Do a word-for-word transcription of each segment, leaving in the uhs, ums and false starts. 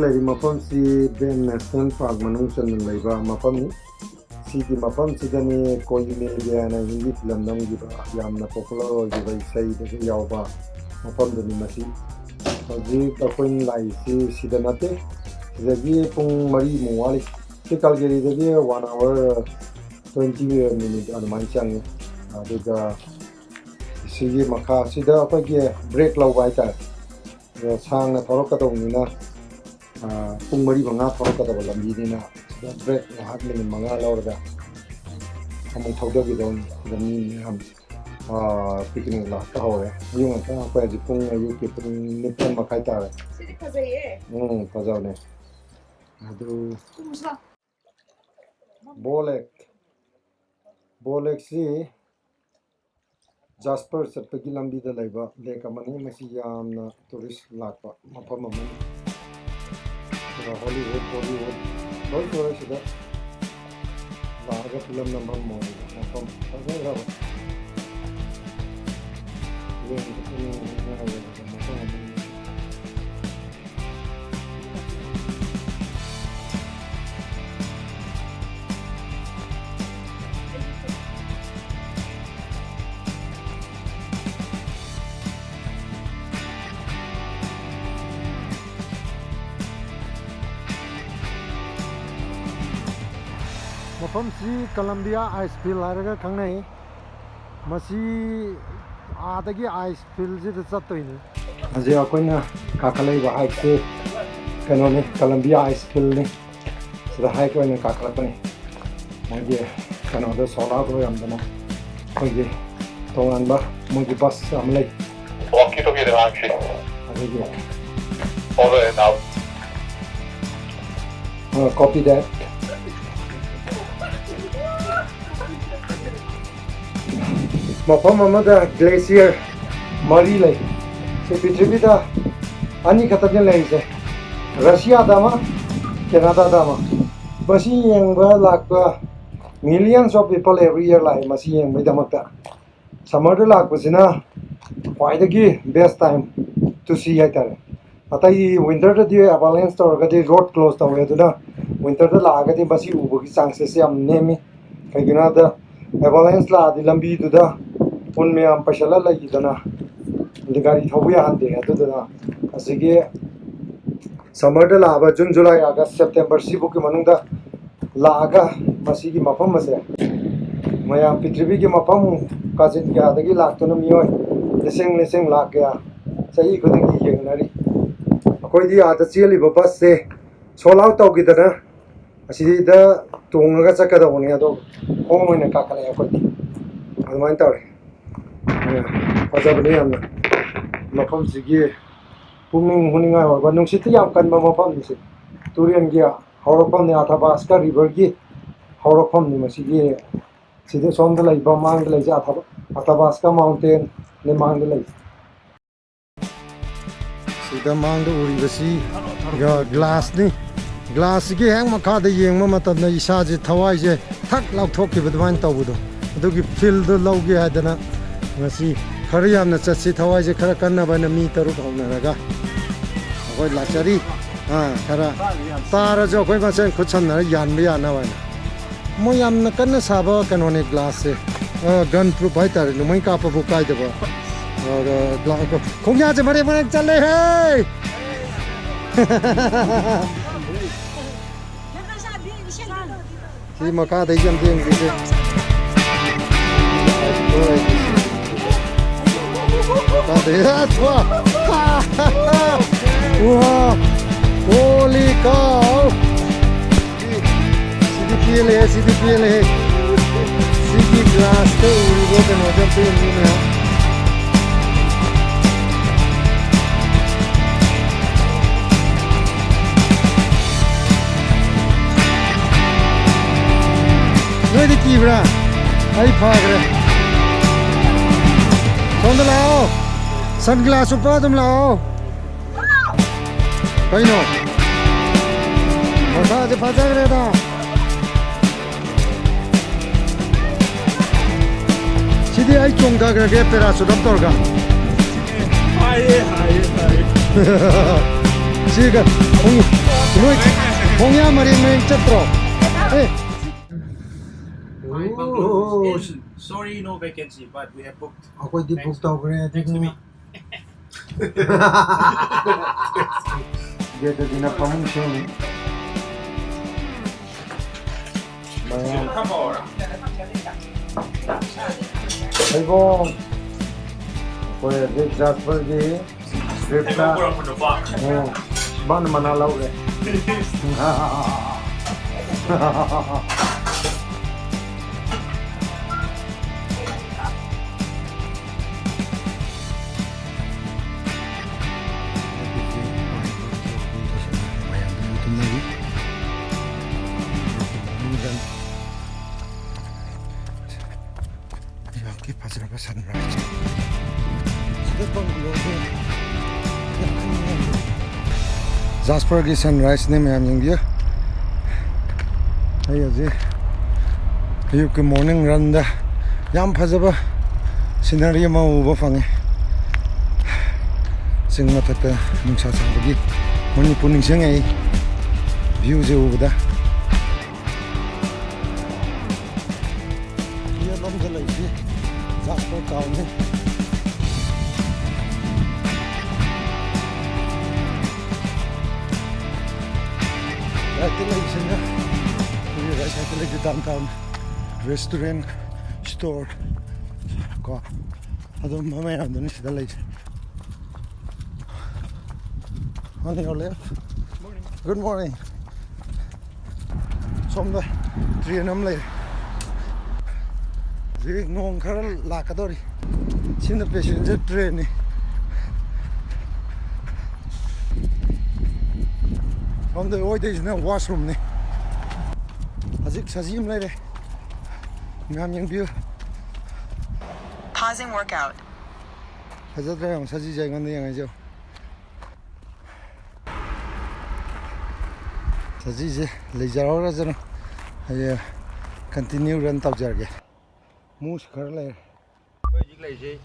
ꯂꯩꯔꯤꯕ ꯃꯐꯝꯁꯤ ꯕꯦꯟ national park ꯃꯅꯨꯡ ꯆꯟꯅ ꯂꯩꯕ ꯃꯐꯝꯅꯤ꯫ ꯁꯤꯒꯤ ꯃꯐꯝꯁꯤꯗꯅꯤ ꯀꯣꯏ ꯃꯤꯜ ꯒꯌꯥꯅ ꯍꯤꯟꯗꯤ ꯐꯤꯂꯝ ꯅꯝꯈꯤꯕ, ꯌꯥꯝꯅ ꯄꯣꯄꯨꯂꯔ ꯑꯣꯏꯈꯤꯕ ꯏꯁꯩꯗꯁꯨ ꯌꯥꯎꯕ ꯃꯐꯝꯗꯨꯅꯤ ꯃꯁꯤ꯫ ꯍꯧꯖꯤꯛ ꯑꯩꯈꯣꯏꯅ ꯂꯥꯛꯏꯁꯤ ꯁꯤꯗ ꯅꯠꯇꯦ, ꯁꯤꯗꯒꯤ ꯄꯨꯡ ꯃꯔꯤꯃꯨꯛ ꯋꯥꯠꯂꯤ꯫ ꯁꯤ ꯀꯜꯒꯦꯔꯤꯗꯒꯤ ꯋꯥꯟ ꯑꯋꯥꯔ ꯇ꯭ꯋꯦꯟꯇꯤ ꯃꯤꯅꯤꯠ ꯑꯗꯨꯃꯥꯏꯅ ꯆꯪꯉꯤ꯫ ꯑꯗꯨꯒ ꯁꯤꯒꯤ ꯃꯈꯥꯁꯤꯗ ꯑꯩꯈꯣꯏꯒꯤ ꯕ꯭ꯔꯦꯛ ꯂꯧꯕ ꯍꯥꯏꯇꯥꯔꯦ꯫ ꯑꯗꯣ ꯁꯥꯡꯅ ꯊꯧꯔꯛꯀꯗꯧꯕꯅꯤꯅ, ꯑ, ꯄꯨꯡ ꯃꯔꯤ ꯃꯉꯥ ꯊꯧꯔꯛꯀꯗꯕ ꯂꯝꯕꯤꯅꯤꯅ, ꯁꯤꯗ ꯕ꯭ꯔꯦꯛ ꯉꯥꯏꯍꯥꯛ ꯃꯤꯅꯤꯠ ꯃꯉꯥ ꯂꯧꯔꯒ ꯑꯃꯨꯛ ꯊꯧꯗꯈꯤꯗꯧꯅꯤ꯫ ꯁꯤꯗ ꯃꯤ ꯃꯌꯥꯝ, ꯑ, ꯄꯤꯛꯅꯤꯛ ꯂꯥꯛꯄ ꯍꯧꯔꯦ꯫ ꯑꯌꯨꯛ ꯉꯟꯇꯥ ꯑꯩꯈꯣꯏ ꯍꯧꯖꯤꯛ ꯄꯨꯡ, ꯑꯌꯨꯛꯀꯤ ꯄꯨꯡ ꯅꯤꯄꯥꯟ ꯃꯈꯥꯏ ꯇꯥꯔꯦ꯫ ꯁꯤꯗꯤ ꯐꯖꯩꯌꯦ꯫ ꯎꯝ, ꯐꯖꯕꯅꯦ꯫ ꯑꯗꯨ ꯀꯨꯝꯁꯥ꯫ ꯕꯣꯂꯦꯛ꯫ ꯕꯣꯂꯦꯛꯁꯤ ꯖꯥꯁꯄꯔ ꯆꯠꯄꯒꯤ ꯂꯝꯕꯤꯗ ꯂꯩꯕ ꯂꯦꯛ ꯑꯃꯅꯤ꯫ ꯃꯁꯤ ꯌꯥꯝꯅ ꯇꯨꯔꯤꯁ ꯂꯥꯛꯄ ꯃꯐꯝ ꯑꯃꯅꯤ꯫ ꯑꯗꯨꯒ ꯍꯣꯂꯤꯋꯨꯗ, ꯕꯣꯂꯤꯋꯨꯗ ꯂꯣꯏ ꯇꯧꯔꯦ ꯁꯤꯗ ꯂꯥꯛꯑꯒ ꯐꯤꯂꯝ ꯅꯝꯐꯝ ꯑꯣꯏꯕ ꯃꯐꯝ ꯐꯖꯈ꯭ꯔꯕ꯫ ꯌꯦꯡꯕꯗ ꯄꯨꯛꯅꯤꯡ ꯍꯨꯅ ꯑꯣꯏꯕ ꯃꯐꯝ ꯑꯃꯅꯤ꯫ ꯃꯐꯝꯁꯤ ꯀꯂꯝꯕꯤꯌꯥ ꯑꯥꯏꯁ ꯐꯤꯜ ꯍꯥꯏꯔꯒ ꯈꯪꯅꯩ꯫ ꯃꯁꯤ ꯑꯥꯗꯒꯤ ꯑꯥꯏꯁ ꯐꯤꯜꯁꯤꯗ ꯆꯠꯇꯣꯏꯅꯤ꯫ ꯍꯧꯖꯤꯛ ꯑꯩꯈꯣꯏꯅ ꯀꯥꯈꯠꯂꯛꯏꯕ ꯍꯥꯏꯠꯁꯤ ꯀꯩꯅꯣꯅꯤ, ꯀꯂꯝꯕꯤꯌꯥ ꯑꯥꯏꯁ ꯐꯤꯜꯅꯤ꯫ ꯁꯤꯗ ꯍꯥꯏꯠ ꯑꯣꯏꯅ ꯀꯥꯈꯠꯂꯛꯄꯅꯤ꯫ ꯃꯣꯏꯒꯤ ꯀꯩꯅꯣꯗ ꯁꯣꯜ ꯑꯥꯎꯠ ꯑꯣꯏꯔꯝꯗꯅ ꯑꯩꯈꯣꯏꯒꯤ ꯇꯣꯉꯥꯟꯕ ꯃꯣꯏꯒꯤ ꯕꯁ ꯑꯃ ꯂꯩ꯫ Walkie talkie ꯗ ꯉꯥꯡꯁꯤ꯫ ꯑꯗꯨꯒꯤ Over and out. ꯑ, copy that. ꯃꯐꯝ ꯑꯃꯗ ꯒ꯭ꯂꯦꯁꯤꯌꯔ ꯃꯔꯤ ꯂꯩ꯫ ꯁꯤ ꯄ꯭ꯔꯤꯊꯤꯕꯤꯗ ꯑꯅꯤ ꯈꯛꯇꯅꯤ ꯂꯩꯔꯤꯁꯦ, ꯔꯁꯤꯌꯥꯗ ꯑꯃ, ꯀꯦꯅꯥꯗꯥꯗ ꯑꯃ꯫ ꯃꯁꯤ ꯌꯦꯡꯕ ꯂꯥꯛꯄ millions of people every year ꯂꯥꯛꯑꯦ ꯃꯁꯤ ꯌꯦꯡꯕꯒꯤꯗꯃꯛꯇ꯫ ꯁꯝꯃꯔꯗ ꯂꯥꯛꯄꯁꯤꯅ ꯈ꯭ꯋꯥꯏꯗꯒꯤ best time to see ꯍꯥꯏꯇꯥꯔꯦ꯫ ꯑꯇꯩ winterꯗꯗꯤ avalanche ꯇꯧꯔꯒꯗꯤ road close ꯇꯧꯋꯦ, ꯑꯗꯨꯅ winterꯗ ꯂꯥꯛꯑꯒꯗꯤ ꯃꯁꯤ ꯎꯕꯒꯤ chances ꯌꯥꯝ ꯅꯦꯝꯃꯤ꯫ ꯀꯩꯒꯤꯅꯣ ꯍꯥꯏꯕꯗ avalanche ꯂꯥꯛꯑꯗꯤ ꯂꯝꯕꯤꯗꯨꯗ ꯎꯟ ꯃꯌꯥꯝ ꯄꯩꯁꯜꯂ ꯂꯩꯈꯤꯗꯅ ꯑꯗꯩ ꯒꯥꯔꯤ ꯊꯧꯕ ꯌꯥꯍꯟꯗꯦ꯫ ꯑꯗꯨꯗꯨꯅ ꯑꯁꯤꯒꯤ summerꯗ ꯂꯥꯛꯑꯕ June, July, August, September ꯁꯤꯐꯧꯒꯤ ꯃꯅꯨꯡꯗ ꯂꯥꯛꯑꯒ ꯃꯁꯤꯒꯤ ꯃꯐꯝ ꯑꯁꯦ ꯃꯌꯥꯝ ꯄ꯭ꯔꯤꯊꯤꯕꯤꯒꯤ ꯃꯐꯝ ꯀꯥꯆꯤꯟ ꯀꯌꯥꯗꯒꯤ ꯂꯥꯛꯇꯨꯅ ꯃꯤꯑꯣꯏ ꯂꯤꯁꯤꯡ ꯂꯤꯁꯤꯡ ꯂꯥꯛ ꯀꯌꯥ ꯆꯍꯤ ꯈꯨꯗꯤꯡꯒꯤ ꯌꯦꯡꯅꯔꯤ꯫ ꯑꯩꯈꯣꯏꯗꯤ ꯑꯥꯗ ꯆꯦꯜꯂꯤꯕ busꯁꯦ sold out ꯇꯧꯈꯤꯗꯅ ꯑꯁꯤꯗ ꯇꯣꯡꯉꯒ ꯆꯠꯀꯗꯧꯕꯅꯤ, ꯑꯗꯣ ꯈꯣꯡ ꯑꯣꯏꯅ ꯀꯥꯈꯠꯂꯛꯑꯦ ꯑꯩꯈꯣꯏꯗꯤ꯫ ꯑꯗꯨꯃꯥꯏꯅ ꯇꯧꯔꯦ꯫ ꯐꯖꯕꯅꯤ ꯌꯥꯝꯅ ꯃꯐꯝꯁꯤꯒꯤ꯫ ꯄꯨꯛꯅꯤꯡ ꯍꯨꯅꯤꯡꯉꯥꯏ ꯑꯣꯏꯕ, ꯅꯨꯡꯁꯤꯠꯇꯤ ꯌꯥꯝ ꯀꯟꯕ ꯃꯐꯝꯅꯤ꯫ ꯁꯤ ꯇꯨꯔꯦꯟꯒꯤ ꯍꯧꯔꯛꯐꯝꯅꯤ, ꯑꯊꯥꯕꯥꯁꯀꯥ riverꯒꯤ ꯍꯧꯔꯛꯐꯝꯅꯤ꯫ ꯃꯁꯤꯒꯤ ꯁꯤꯗ ꯁꯣꯝꯗ ꯂꯩꯕ, ꯃꯥꯡꯗ ꯂꯩꯁꯦ ꯑꯊꯥꯕꯥꯁꯀꯥ mountain ꯅꯤ ꯃꯥꯡꯗ ꯂꯩꯁꯦ꯫ ꯁꯤꯗ ꯃꯥꯡꯗ ꯎꯔꯤꯕꯁꯤ glassꯅꯤ꯫ Glassꯁꯤꯒꯤ ꯍꯦꯛ ꯃꯈꯥꯗ ꯌꯦꯡꯕ ꯃꯇꯝꯗ ꯏꯁꯥꯁꯦ, ꯊꯋꯥꯏꯁꯦ ꯊꯛ ꯂꯥꯎꯊꯣꯛꯈꯤꯕ ꯑꯗꯨꯃꯥꯏꯅ ꯇꯧꯕꯗꯣ, ꯑꯗꯨꯒꯤ feelꯗꯣ ꯂꯧꯒꯦ ꯍꯥꯏꯗꯅ ꯉꯁꯤ ꯈꯔ ꯌꯥꯝꯅ ꯆꯠꯁꯤ, ꯊꯋꯥꯏꯁꯦ ꯈꯔ ꯀꯟꯅꯕ ꯍꯥꯏꯅ ꯃꯤ ꯇꯔꯨꯛ ꯍꯧꯅꯔꯒ ꯑꯩꯈꯣꯏ ꯂꯥꯛꯆꯔꯤ꯫ ꯑꯥ, ꯈꯔ ꯇꯥꯔꯁꯨ ꯑꯩꯈꯣꯏ ꯃꯁꯦꯟ ꯈꯨꯠ ꯁꯝꯅꯔ ꯌꯥꯟꯕ ꯌꯥꯅꯕ ꯍꯥꯏꯅ꯫ ꯃꯣꯏ ꯌꯥꯝꯅ ꯀꯟꯅ ꯁꯥꯕ ꯀꯩꯅꯣꯅꯦ glassꯁꯦ꯫ ꯑ, gun proof ꯍꯥꯏꯇꯥꯔꯦ, ꯅꯣꯡꯃꯩ ꯀꯥꯞꯄꯕꯨ ꯀꯥꯏꯗꯕ꯫ ꯑ, glass, ꯈꯣꯡꯌꯥꯁꯦ ꯃꯔꯦꯡ ꯃꯔꯦꯡ ꯆꯠꯂꯦꯍꯦ! ꯁꯤ ꯃꯈꯥꯗꯩ ꯌꯥꯝ ꯌꯦꯡꯕꯤꯁꯦ꯫ ꯃꯈꯥꯗꯩ, ꯑꯁ, ꯋꯥ! ꯋꯥ! Holy cow! ꯁꯤꯗꯤ ꯄꯦꯜꯂꯦ, ꯁꯤꯗꯤ ꯄꯦꯜꯂꯦ꯫ ꯁꯤꯒꯤ glassꯇ ꯎꯔꯤꯕ ꯀꯩꯅꯣꯁꯦ ꯑꯝꯇ ꯌꯦꯡꯕꯤꯌꯨ ꯃꯌꯥꯝ꯫ ꯅꯣꯏꯗꯤ ꯀꯤꯕ꯭ꯔꯥ? ꯑꯩ ꯐꯈ꯭ꯔꯦ꯫ ꯁꯣꯝꯗ ꯂꯥꯛꯑꯣ꯫ Sunglass ꯎꯞꯄ ꯑꯗꯨꯝ ꯂꯥꯛꯑꯣ꯫ ꯀꯩꯅꯣ? ꯃꯁꯥꯁꯦ ꯐꯖꯈ꯭ꯔꯦꯗ꯫ ꯁꯤꯗꯤ ꯑꯩ ꯆꯣꯡꯊꯈ꯭ꯔꯒꯦ parachute ꯑꯃ ꯇꯧꯔꯒ꯫ ꯍꯥꯏꯌꯦ, ꯍꯥꯏꯌꯦ, ꯍꯥꯏꯌꯦ꯫ ꯁꯤꯒ ꯈꯣꯡ-, ꯅꯣꯏ ꯈꯣꯡꯌꯥ ꯃꯔꯦꯡ ꯃꯔꯦꯡ ꯆꯠꯇ꯭ꯔꯣ? ꯑꯦ꯫ Five bungalows. In, sorry, no vacancy, but we have booked. ꯑꯩꯈꯣꯏꯗꯤ ꯕꯨꯛ ꯇꯧꯈ꯭ꯔꯦ꯫ ꯑꯗꯨꯅ ꯒꯦꯠꯇꯗꯤꯅ ꯐꯃꯨꯡ ꯁꯦꯝꯃꯤ꯫ ꯃꯌꯥꯝ ꯍꯩꯕꯣꯡ꯫ ꯑꯩꯈꯣꯏ ꯍꯧꯖꯤꯛ ꯖꯥꯁꯄꯔꯒꯤ ꯇ꯭ꯔꯤꯞꯇ꯫ ꯎꯝ, ꯃꯥꯅ ꯃꯅꯥ ꯂꯧꯔꯦ꯫ ꯌꯥꯝꯀꯤ ꯐꯖꯔꯕ ꯁꯟꯔꯥꯏꯁ꯫ ꯁꯤꯗ ꯕꯪꯒꯂꯣꯁꯦ ꯌꯥꯝ ꯈꯪꯅꯤꯡꯉꯦ꯫ ꯖꯥꯁꯄꯔꯒꯤ ꯁꯟꯔꯥꯏꯁꯅꯦ ꯃꯌꯥꯝ, ꯌꯦꯡꯕꯤꯌꯨ꯫ ꯑꯩ ꯍꯧꯖꯤꯛ ꯑꯌꯨꯛꯀꯤ ꯃꯣꯔꯅꯤꯡ ꯔꯟꯗ ꯌꯥꯝ ꯐꯖꯕ ꯁꯤꯅꯔꯤ ꯑꯃ ꯎꯕ ꯐꯪꯉꯦ꯫ ꯆꯤꯡ ꯃꯊꯛꯇ ꯅꯨꯡꯁꯥ ꯁꯥꯕꯒꯤ ꯃꯅꯤꯄꯨꯔ ꯅꯤꯡꯁꯤꯡꯉꯛꯏ ꯚ꯭ꯌꯨꯁꯦ ꯎꯕꯗ꯫ ꯌꯦꯠꯂꯣꯝꯗ ꯂꯩꯁꯤ ꯖꯥꯁꯄꯔ ꯇꯥꯎꯟꯅꯤ꯫ ꯔꯥꯏꯠꯇ ꯂꯩꯕꯁꯤꯅ ꯑꯩꯈꯣꯏꯒꯤ ꯔꯥꯏꯠ ꯁꯥꯏꯠꯇ ꯂꯩꯁꯦ ꯗꯥꯎꯟ ꯇꯥꯎꯟ ꯔꯦꯁꯇꯨꯔꯦꯟ, ꯁ꯭ꯇꯣꯔ ꯀꯣ, ꯑꯗꯨꯝꯕ ꯃꯌꯥꯝꯗꯨꯅꯤ ꯁꯤꯗ ꯂꯩꯁꯦ꯫ On your left. Good morning. ꯁꯣꯝꯗ ꯇ꯭ꯔꯦꯟ ꯑꯃ ꯂꯩꯔꯦ꯫ ꯍꯧꯖꯤꯛ ꯅꯣꯡ ꯈꯔ ꯂꯥꯛꯀꯗꯧꯔꯤ꯫ ꯁꯤꯅ ꯄꯦꯁꯦꯟꯖꯔ ꯇ꯭ꯔꯦꯟꯅꯤ꯫ ꯁꯣꯝꯗ ꯑꯣꯏꯗꯣꯏꯁꯤꯅ ꯋꯥꯁꯔꯨꯝꯅꯤ꯫ ꯍꯧꯖꯤꯛ ꯁꯖꯤ ꯑꯃ ꯂꯩꯔꯦ꯫ ꯃꯌꯥꯝ ꯌꯦꯡꯕꯤꯌꯨ꯫ Pausing workout. ꯐꯖꯗ꯭ꯔꯥ ꯌꯦꯡꯉꯣ, ꯁꯖꯤꯁꯦ ꯑꯩꯉꯣꯟꯗ ꯌꯦꯡꯉꯛꯏꯁꯦ ꯌꯦꯡꯉꯣ꯫ ꯁꯖꯤꯁꯦ ꯂꯩꯖꯍꯧꯔꯖꯅꯨ꯫ ꯍꯌꯦꯡ continue run ꯇꯧꯖꯔꯒꯦ꯫ ꯃꯨꯁ ꯈꯔ ꯂꯩꯔꯦ꯫ ꯑꯩꯈꯣꯏ ꯍꯧꯖꯤꯛ ꯂꯩꯔꯤꯁꯦ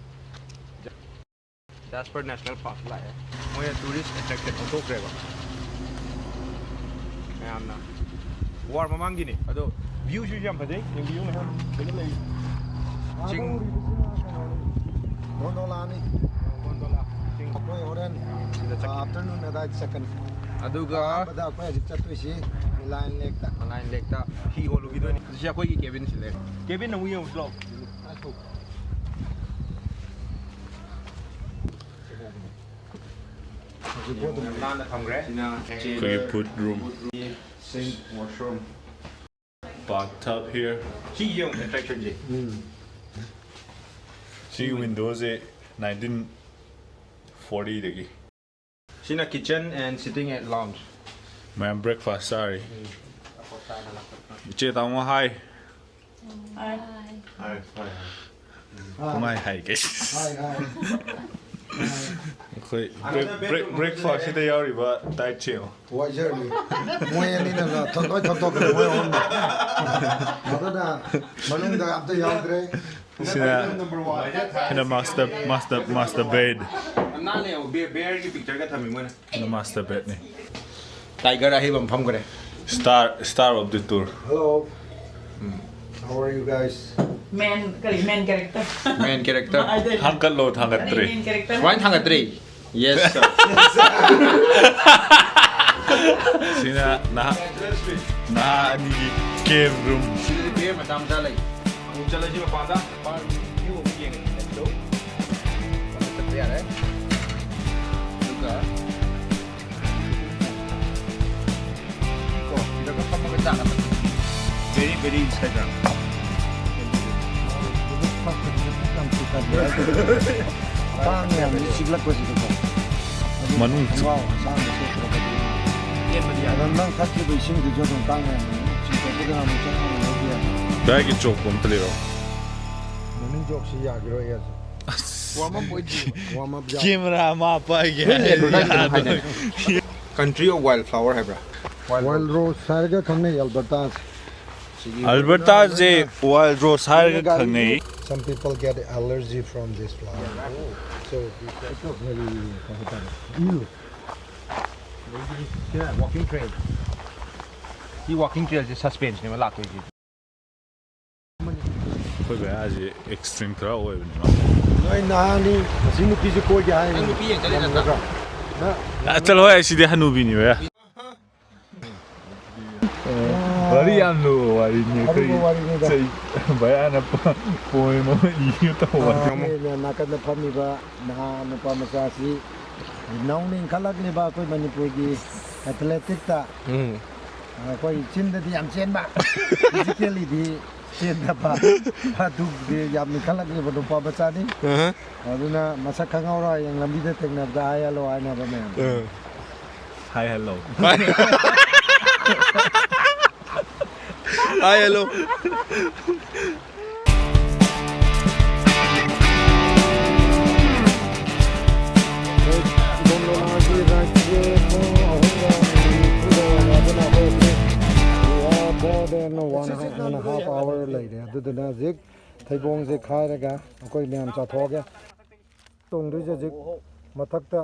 ꯖꯥꯁꯄꯔ ꯅꯦꯁꯅꯦꯜ ꯄꯥꯔꯛ ꯂꯥꯛꯑꯦ꯫ ꯃꯣꯏꯅ tourist attraction ꯑꯣꯟꯊꯣꯛꯈ꯭ꯔꯦꯕ꯫ ꯃꯌꯥꯝꯅ ꯋꯥꯔ ꯃꯃꯥꯡꯒꯤꯅꯤ ꯑꯗꯣ, viewꯁꯤꯁꯨ ꯌꯥꯝ ꯐꯖꯩ꯫ ꯌꯦꯡꯕꯤꯌꯨ ꯃꯌꯥꯝ꯫ ꯀꯩꯅꯣ ꯂꯩ꯫ ꯆꯤꯡ꯫ ꯒꯣꯟꯗꯣꯂꯥꯅꯤ꯫ ꯒꯣꯟꯗꯣꯂꯥ꯫ ꯆꯤꯡ꯫ ꯑꯩꯈꯣꯏ ꯍꯣꯔꯦꯟ, ꯁꯤꯗ ꯆꯠꯈꯤ꯫ ꯑꯥ, afternoon ꯑꯗꯥꯏꯗ ꯆꯠꯀꯅꯤ꯫ ꯑꯗꯨꯒ ꯑꯍꯥꯟꯕꯗ ꯑꯩꯈꯣꯏ ꯍꯧꯖꯤꯛ ꯆꯠꯇꯣꯏꯁꯤ ꯃꯤꯂꯥꯏꯟ ꯂꯦꯛꯇ꯫ ꯃꯤꯂꯥꯏꯟ ꯂꯦꯛꯇ ꯍꯤ ꯍꯣꯜꯂꯨꯈꯤꯗꯣꯏꯅꯤ꯫ ꯁꯤ ꯑꯩꯈꯣꯏꯒꯤ cabin ꯁꯤ ꯂꯩꯔꯦ꯫ Cabin ꯑꯃꯨꯛ ꯌꯦꯡꯉꯨꯁꯤ ꯂꯥꯛꯑꯣ꯫ ꯍꯧꯖꯤꯛ ꯄꯣꯠ ꯑꯗꯨꯝ ꯌꯥꯝ ꯅꯥꯟꯅ ꯊꯝꯈ꯭ꯔꯦ꯫ ꯁꯤꯅ ꯑꯩꯈꯣꯏꯒꯤ food room꯫ Sink, washroom꯫ Bathtub here꯫ ꯁꯤ ꯌꯦꯡꯉꯨ attractionꯁꯦ꯫ ꯁꯤꯒꯤ windowꯁꯦ nineteen fortyꯗꯒꯤ꯫ ꯁꯤꯅ kitchen and sitting at lounge꯫ ꯃꯌꯥꯝ breakfast ꯆꯥꯔꯤ꯫ ꯏꯆꯦ ꯇꯥꯃꯣ hi꯫ Hi꯫ Hi, hi, hi꯫ ꯀꯃꯥꯏ ꯍꯥꯏꯒꯦ? Hi, hi꯫ ꯑꯩꯈꯣꯏ break-, break-, breakfastꯁꯤꯗ ꯌꯥꯎꯔꯤꯕ dietꯁꯦ ꯌꯦꯡꯉꯣ꯫ ꯋꯥꯏꯖꯔꯅꯤ꯫ ꯃꯣꯏ ꯑꯅꯤꯅ ꯊꯣꯛ-, ꯂꯣꯏ ꯊꯣꯛꯇꯣꯛꯈ꯭ꯔꯦ, ꯃꯣꯏ ꯑꯍꯨꯝꯅ꯫ ꯑꯗꯨꯅ ꯃꯅꯨꯡꯗ ꯑꯝꯇ ꯌꯥꯎꯗ꯭ꯔꯦ꯫ ꯁꯤꯅ, ꯁꯤꯅ master, master, master bed꯫ ꯌꯥꯝ ꯅꯥꯟꯅ ꯌꯦꯡꯉꯣ, bear, bearꯒꯤ pictureꯒ ꯊꯝꯃꯤ ꯃꯣꯏꯅ꯫ ꯁꯤꯅ master bedꯅꯤ꯫ Tiger ꯑꯍꯩꯕ ꯑꯃ ꯐꯝꯈ꯭ꯔꯦ꯫ Star, star of the tour꯫ Hello꯫ How are you guys? Man, ꯀꯔꯤ, man character꯫ Main character꯫ ꯍꯥꯏꯗꯣꯏꯅꯦ꯫ ꯊꯥꯡꯒꯠꯂꯣ, ꯊꯥꯡꯒꯠꯇ꯭ꯔꯤ꯫ Main character꯫ ꯁꯨꯃꯥꯏꯅ ꯊꯥꯡꯒꯠꯇ꯭ꯔꯤ꯫ Yes, sir꯫ ꯁꯤꯅ ꯅꯍꯥ, ꯅꯍꯥ ꯑꯅꯤꯒꯤ game room꯫ ꯁꯤꯗꯗꯤ bear ꯃꯆꯥ ꯃꯆꯥ ꯂꯩ꯫ ꯑꯃꯨꯛ ꯆꯠꯂꯁꯤ ꯃꯄꯥꯟꯗ꯫ ꯃꯄꯥꯟ view ꯑꯃꯨꯛ ꯌꯦꯡꯉꯁꯤ꯫ Let's go꯫ ꯆꯠꯄ ꯌꯥꯔꯦ꯫ ꯑꯗꯨꯒ ꯀꯣ, ꯁꯤꯗꯒ ꯐꯝꯃꯒ ꯆꯥ ꯊꯛꯄ꯫ Very, very Instagram꯫ ꯀꯥꯡ ꯃꯌꯥꯝꯁꯤ ꯆꯤꯛꯂꯛꯄꯁꯤꯗꯀꯣ꯫ ꯃꯅꯨꯡ ꯆꯤꯛ- ꯈꯣꯡꯒ꯭ꯔꯥꯎ ꯑꯁꯥꯡꯕ ꯁꯦꯠꯇ꯭ꯔꯒꯗꯤ꯫ ꯆꯦꯟꯕꯗꯤ ꯌꯥꯗꯦ꯫ ꯑꯗꯣ ꯅꯪ ꯊꯛꯈꯤꯕ ꯏꯁꯤꯡꯗꯨꯁꯨ ꯑꯗꯨꯝ ꯀꯥꯡ ꯃꯌꯥꯝꯅ ꯑꯗꯨꯝ ꯆꯤꯡꯊꯣꯛꯄꯗ ꯑꯃꯨꯛ ꯆꯪꯉꯒ ꯂꯧꯕ ꯌꯥꯏ꯫ ꯕꯦꯒꯀꯤ ꯆꯣꯛꯄ ꯑꯝꯇ ꯂꯩꯔꯣ꯫ ꯃꯅꯤꯡ ꯆꯣꯛꯁꯤ ꯌꯥꯈꯤꯔꯣꯏ ꯑꯁ꯫ Warm up ꯑꯣꯏꯗ꯭ꯔꯤ꯫ Warm up ꯌꯥ- Camera ꯑꯃ ꯄꯥꯏꯒꯦ꯫ Country of Wildflower ꯍꯥꯏꯕ꯭ꯔꯥ? Wild rose ꯍꯥꯏꯔꯒ ꯈꯪꯅꯩ ꯑꯜꯕꯔꯇꯥꯁꯦ꯫ ꯑꯜꯕꯔꯇꯥꯁꯦ wild rose ꯍꯥꯏꯔꯒ ꯈꯪꯅꯩ꯫ Some people get allergy from this flower. So be careful. ꯁꯤꯗ walking trail. ꯁꯤ walking trailꯁꯦ ꯁꯁꯄꯦꯟꯁꯅꯦꯕ ꯂꯥꯛꯇꯣꯏꯁꯦ꯫ ꯑꯩꯈꯣꯏ ꯚꯌꯥꯁꯤ ꯑꯦꯛꯁꯇ꯭ꯔꯤꯝ ꯈꯔ ꯑꯣꯏꯕꯅꯦꯕ꯫ ꯅꯣꯏ ꯅꯍꯥꯅꯤ ꯑꯁꯤ ꯅꯨꯄꯤꯁꯦ ꯀꯣꯏꯒꯦ ꯍꯥꯏ꯫ ꯅꯪ ꯅꯨꯄꯤ ꯌꯦꯡ ꯆꯠꯂꯤ ꯅꯠꯇ꯭ꯔꯥ? ꯆꯠꯂꯣ ꯍꯣꯏ, ꯑꯁꯤꯗꯤ ꯍꯅꯨꯕꯤꯅꯤ ꯚꯌꯥ꯫ ꯋꯥꯔꯤ ꯌꯥꯝ ꯂꯨꯕ ꯋꯥꯔꯤꯅꯤ ꯑꯩꯈꯣꯏꯒꯤ꯫ ꯑꯔꯨꯕ ꯋꯥꯔꯤꯅꯤꯗ꯫ ꯆꯩ ꯚꯌꯥꯅ ꯄꯣꯏꯝ ꯑꯃ ꯏꯒꯦ ꯇꯧꯕ꯫ ꯑꯩꯈꯣꯏꯅ ꯅꯥꯀꯟꯗ ꯐꯝꯃꯤꯕ ꯅꯍꯥ ꯅꯨꯄꯥ ꯃꯆꯥꯁꯤ ꯅꯧꯅ ꯏꯟꯈꯠꯂꯛꯂꯤꯕ ꯑꯩꯈꯣꯏ ꯃꯅꯤꯄꯨꯔꯒꯤ ꯑꯦꯊꯂꯦꯇꯤꯛꯇ ꯑꯩꯈꯣꯏ ꯆꯤꯟꯗꯗꯤ ꯌꯥꯝ ꯆꯦꯟꯕ, ꯐꯤꯖꯤꯀꯦꯜꯂꯤꯗꯤ ꯆꯦꯟꯗꯕ, ꯑꯗꯨꯒꯤ ꯌꯥꯝ ꯏꯟꯈꯠꯂꯛꯂꯤꯕ ꯅꯨꯄꯥ ꯃꯆꯥꯅꯤ꯫ ꯑꯗꯨꯅ ꯃꯁꯛ ꯈꯪꯍꯧꯔꯣ, ꯍꯌꯦꯡ ꯂꯝꯕꯤꯗ ꯊꯦꯡꯅꯕꯗ ꯍꯥꯏ ꯍꯜꯂꯣ ꯍꯥꯏꯅꯕ ꯃꯌꯥꯝ꯫ Hi, hello. Hi, hello. ꯒꯣꯟꯗꯣꯂꯥꯒꯤ ꯔꯥꯏꯗꯁꯦ ꯄꯨꯡ ꯑꯍꯨꯝꯒ ꯃꯤꯅꯤꯠ ꯅꯤꯐꯨꯗ ꯑꯣꯏꯔꯦ꯫ ꯑꯗꯨꯅ ꯑꯩꯈꯣꯏ ꯍꯧꯖꯤꯛ more than one and a half hour ꯂꯩꯔꯦ꯫ ꯑꯗꯨꯗꯨꯅ ꯍꯧꯖꯤꯛ ꯊꯩꯕꯣꯡꯁꯦ ꯈꯥꯏꯔꯒ ꯑꯩꯈꯣꯏ ꯃꯌꯥꯝ ꯆꯥꯊꯣꯛꯑꯒꯦ꯫ ꯇꯣꯡꯗꯣꯏꯁꯦ ꯍꯧꯖꯤꯛ ꯃꯊꯛꯇ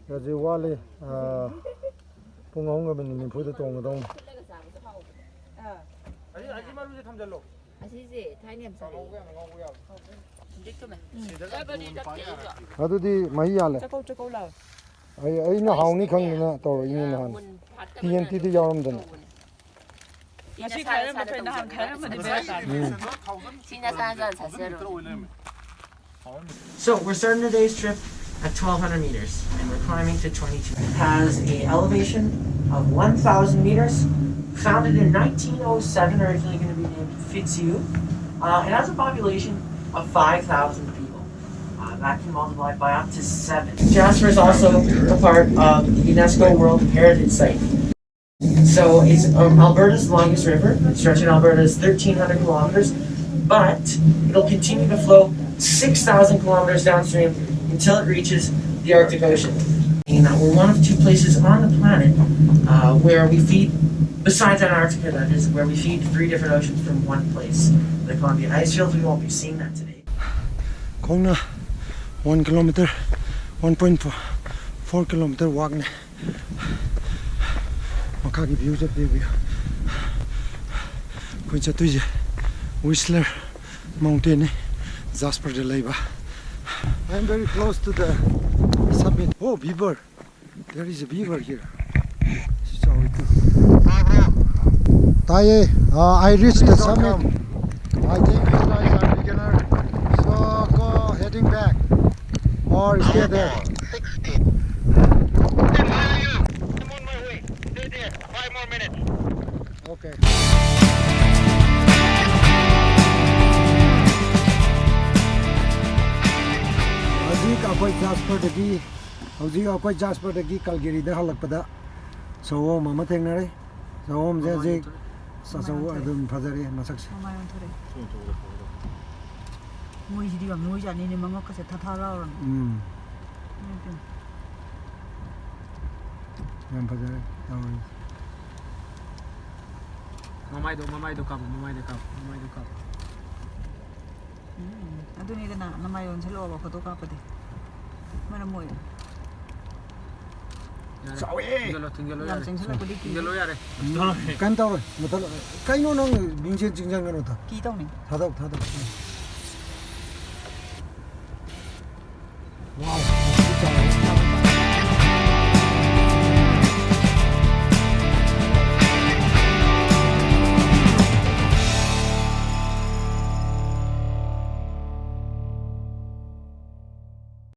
ꯍꯧꯖꯤꯛ ꯋꯥꯠꯂꯤ꯫ ꯑꯥ, ꯄꯨꯡ ꯑꯍꯨꯝꯒ ꯃꯤꯅꯤꯠ ꯅꯤꯐꯨꯗ ꯇꯣꯡꯒꯗꯧꯅꯤ꯫ ꯑꯁꯤꯁꯦ ꯊꯥꯏꯅ ꯌꯥꯝ ꯆꯥꯔꯛꯑꯦ꯫ ꯑꯗꯨꯗꯤ ꯃꯍꯤ ꯌꯥꯜꯂꯦ꯫ ꯆꯀꯧ ꯆꯀꯧ ꯂꯥꯎ꯫ ꯑꯩ ꯑꯩꯅ ꯍꯥꯎꯅꯤ ꯈꯪꯗꯅ ꯇꯧꯔꯛꯏꯅꯦ ꯅꯍꯥꯟ꯫ ꯇꯤ ꯑꯦꯟ ꯇꯤꯗꯤ ꯌꯥꯎꯔꯝꯗꯅ꯫ ꯉꯁꯤ ꯈꯥꯏꯔꯝꯕ ꯐꯩ, ꯅꯍꯥꯟ ꯈꯥꯏꯔꯝꯕꯗꯤ ꯕꯦꯔꯥ ꯀꯥꯅꯤ꯫ ꯎꯝ꯫ ꯁꯤ ꯅꯁꯥ ꯅꯁꯥꯅ ꯆꯥꯖꯔꯣ꯫ So we're starting today's trip at twelve hundred meters, and we're climbing to twenty-two. It has a elevation of one thousand meters. Founded in nineteen oh seven, originally going to be named Fitsiu. Uh, it has a population of five thousand people. Uh, that can multiply by up to seven. Jasper is also a part of the UNESCO World Heritage Site. So it's um, Alberta's longest river. Its stretch in Alberta is thirteen hundred kilometers, but it'll continue to flow six thousand kilometers downstream until it reaches the Arctic Ocean. And we're one of two places on the planet uh, where we feed Besides Antarctica, that is where we feed three different oceans from one place. The Columbia ice shelves, we won't be seeing that today. ꯈꯣꯡꯅ one kilometre, one point four kilometre ꯋꯥꯛꯅꯦ꯫ ꯃꯈꯥꯒꯤ ꯚ꯭ꯌꯨꯁꯦ view view ꯑꯩꯈꯣꯏ ꯆꯠꯇꯣꯏꯁꯦ ꯋꯤꯁꯂꯔ ꯃꯥꯎꯟꯇꯦꯟꯅꯤ, ꯖꯥꯁꯄꯔꯗ ꯂꯩꯕ꯫ I am very close to the summit. Oh, beaver. There is a beaver here. ꯆꯥꯎꯋꯤ꯫ ꯇꯥꯏꯌꯦ꯫ Uh, I reached the summit. I think you guys are beginner. So go heading back or stay there. sixteen. Where are you? I'm on my way. Stay there. Five more minutes. Okay. ꯍꯧꯖꯤꯛ ꯑꯩꯈꯣꯏ ꯖꯥꯁꯄꯔꯗꯒꯤ ꯍꯧꯖꯤꯛ ꯑꯩꯈꯣꯏ ꯖꯥꯁꯄꯔꯗꯒꯤ ꯀꯜꯒꯦꯔꯤꯗ ꯍꯜꯂꯛꯄꯗ ꯁꯑꯣꯝ ꯑꯃ ꯊꯦꯡꯅꯔꯦ꯫ ꯁꯑꯣꯝꯁꯦ ꯍꯧꯖꯤꯛ ꯑꯆꯧꯕ ꯑꯗꯨꯝ ꯐꯖꯔꯦ ꯃꯁꯛꯁꯦ꯫ ꯃꯃꯥꯏ ꯑꯣꯟꯊꯣꯔꯛꯑꯦ꯫ ꯃꯣꯏꯁꯤꯗꯤ ꯌꯥꯝ ꯅꯣꯏꯖꯥꯠꯅꯤꯅꯦ, ꯃꯉꯛꯀꯁꯦ ꯊꯥ ꯊꯥ ꯂꯥꯎꯔꯝꯃꯤ꯫ ꯎꯝ꯫ ꯌꯥꯝ ꯐꯖꯔꯦ ꯇꯧꯔꯤꯁꯦ꯫ ꯃꯃꯥꯏꯗꯣ ꯃꯃꯥꯏꯗꯣ ꯀꯥꯞꯄꯣ ꯃꯃꯥꯏꯗꯣ ꯀꯥꯞꯄꯣ ꯃꯃꯥꯏꯗꯣ ꯀꯥꯞꯄꯣ꯫ ꯎꯝ, ꯑꯗꯨꯅꯤꯗꯅ ꯅꯃꯥꯏ ꯑꯣꯟꯁꯤꯜꯂꯛꯑꯣꯕ ꯐꯣꯇꯣ ꯀꯥꯞꯄꯗꯤ꯫ ꯃꯔꯝ ꯑꯣꯏ꯫ ꯌꯥꯔꯦ꯫ ꯆꯥꯎꯋꯦ꯫ ꯊꯤꯡꯖꯤꯜꯂꯣ ꯊꯤꯡꯖꯤꯜꯂꯣ ꯌꯥꯝ ꯌꯥꯔꯦ꯫ ꯆꯪꯁꯤꯜꯂꯛꯄꯗꯤ ꯀꯤꯌꯦ꯫ ꯊꯤꯡꯖꯤꯜꯂꯣ ꯌꯥꯔꯦ꯫ ꯀꯩꯝ ꯇꯧꯔꯣꯏ ꯃꯊꯛ꯫ ꯀꯩꯅꯣ ꯅꯪ ꯃꯤꯡꯁꯦꯟ ꯆꯤꯡꯁꯤꯟꯒꯅꯨꯗ꯫ ꯀꯤ ꯇꯧꯅꯤ꯫ ꯊꯥꯗꯧ ꯊꯥꯗꯧ꯫